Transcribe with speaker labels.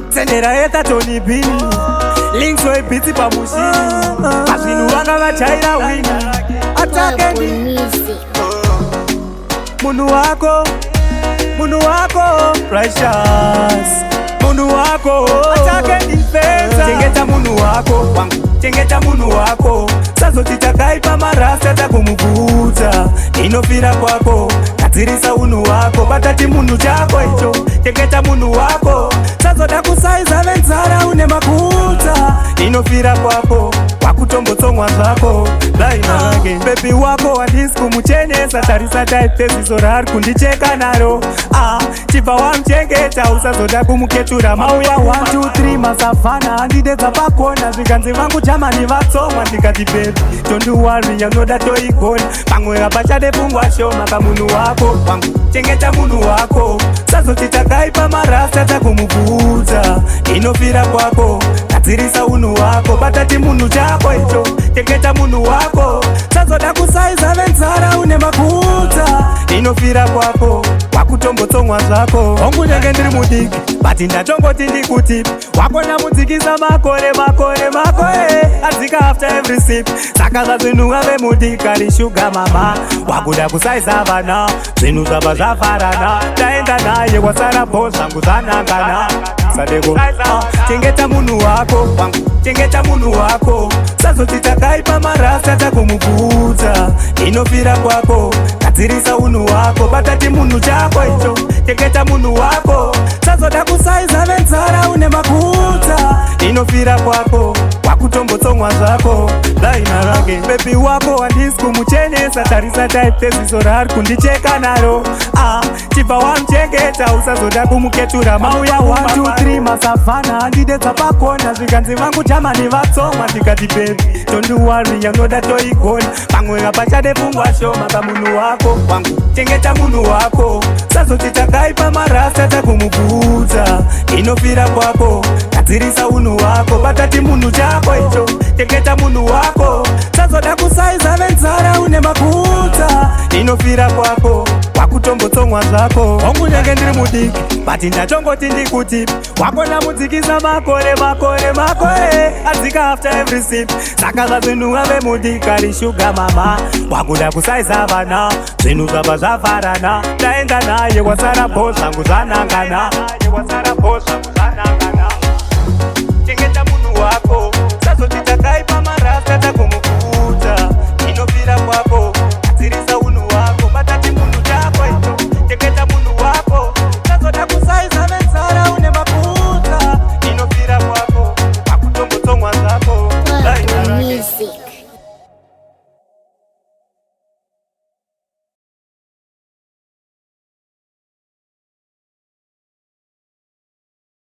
Speaker 1: Sendera etatoni B Links webeats pamushini. Pazvinhu vanga vachaira wini.
Speaker 2: Purple
Speaker 1: Atakendi
Speaker 2: Music.
Speaker 1: Munhu wako, munhu wako Precious, munhu wako atakendifenza. Chengeta munhu wako wangu, chengeta munhu wako. Sazoti takaipa marasta takumubvudza. Inofira kwako, gadzirisa unhu wako. Batati munhu chako icho, chengeta munhu wako. Sazoda kusaiza venzara une makuta. Inofira kwako, wakutombotsomwa zvako lainake. Baby wako handisi kumuchenesa. Tarisa type ziso raari kundicheka naro. Ah, chibva wamuchengeta, usazoda kumuketura. Mauya 1 2 3 masavhana andidedza pakona. Zvikanzi vangu jamani vatsomwa. Ndikati, "Baby, don't worry, yaunoda toigona." Pamwe hapachade pfungwa shoma pamunhu wako wangu. Chengeta munhu wako. Sazoti takaipa marasta takumubvudza. Inofira kwako, gadzirisa unhu wako. Batati munhu chako icho, chengeta munhu wako. Sazoda kusaiza venzara une makuta. Inofira kwako, wakutombotsomwa zvako. Hongu, nyange ndiri mudiki, but ndachongoti ndikuti wakona mudzikisa makore, makore, makore adzika after every sip. Saka zvazvinhu ave mudikari sugar mama, wakuda kusaiza vana. Zvinhu zvabva zvafarana, taenda naye wasara bo zvangu zvanangana sadeko. Ah, chengeta munhu wako wangu, chengeta munhu wako. Sazoti takaipa marasta takumubvudza. Inofira kwako, gadzirisa unhu wako. Batati munhu chako icho, chengeta munhu wako. Sazoda kusaiza venzara une makuta. Inofira kwako, wakutombotsomwa zvako laina rake. Baby wako handisi kumuchenesa. Tarisa type ziso raari kundicheka naro. Ah, chibva wamuchengeta, usazoda kumuketura. Mauya 1 2 3 masavhana andidedza pakona. Zvikanzi vangu jamani vatsomwa. Ndikati, "Baby, don't worry, yaunoda toigona." Pamwe hapachade pfungwa shoma pamunhu wako wangu. Chengeta munhu wako. Sazoti takaipa marasta takumubvudza. Inofira kwako, gadzirisa unhu wako. Batati munhu chako icho, chengeta munhu wako. Sazoda kusaiza venzara une makuta. Inofira kwako, wakutombotsomwa zvako. Hongu, nyange ndiri mudiki, but ndachongoti ndikuti wakona mudzikisa makore, makore, makore adzika after every sip. Saka zvazvinhu ave mudikari sugar mama, wakuda kusaiza vana. Zvinhu zvabva zvafarana, taenda naye wasara bo zvangu zvanangana. Wasara bo zvangu zvanangana. Chengeta munhu wako. Sazoti takaipa marasta takumubvudza. Inofira kwako, gadzirisa unhu wako. Batati munhu chako icho, chengeta munhu wako. Sazoda kusaiza venzara une makuta. Inofira kwako, wakutombotsomwa zvako.
Speaker 2: Purple Music.